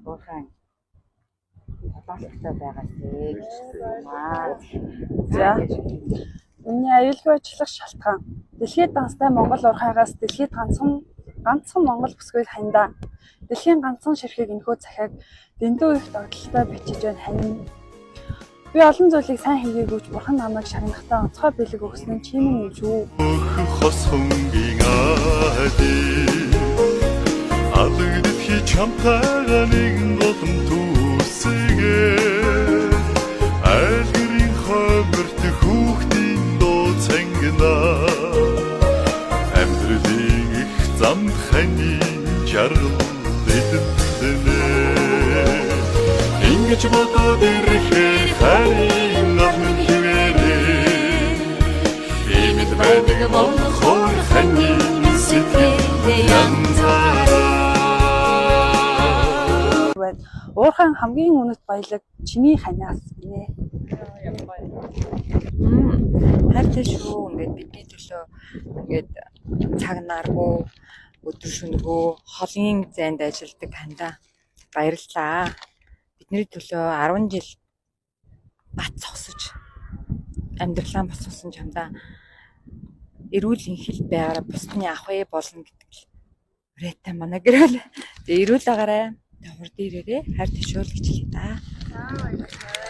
Уурхайн тодорхойтой байгаасэй гэж хүсэж байна. За. Миний аюулгүй ажиллах шалтгаан. Дэлхийд данстай Монгол уурхайгаас дэлхийд ганцхан ганцхан монгол бүсгүй хандаа. Дэлхийн ганцхан ширхэг энэхүү захиаг дэндүү их догдолтой бичиж байна хань. Би олон зүйлийг сайн хийгээгүй ч бурхан намайг шагнахдаа онцгой бэлэг өгсөн нь чимэн юм шүү. Хос хөнгийн ади Алагдхи чамтайгаа нэгэн голом түүсгээ. Айлгэрийн хойморт хүүхдийн дуу цангина. Амьдралын их замд ханийн жаргал эдэлдэнэ. Ингэж бодоод ирэхээр харийн номын хിവэрээ. Имэд байдаг монхор ханийн сэтгэл янзаараа. Байна. Уурхайн хамгийн үнэт баялаг чиний ханиас гинэ. Хайртай шүү. Ингээд бидний төлөө ингээд цаг наргүй өдөр шөнөгөө холын зайд ажилладаг хандаа баярлалаа. Бидний төлөө 10 жил бат зогсож амьдралаа босгосон чамдаа эрүүл энхэл байгаараа бусдын ах вэ болно гэдэг л уриатай манай гэрэл. Тэгээ эрүүл агаарай. Тэг хурд ирээрээ хайр төшөөл гэж хэлье да. За баярлалаа.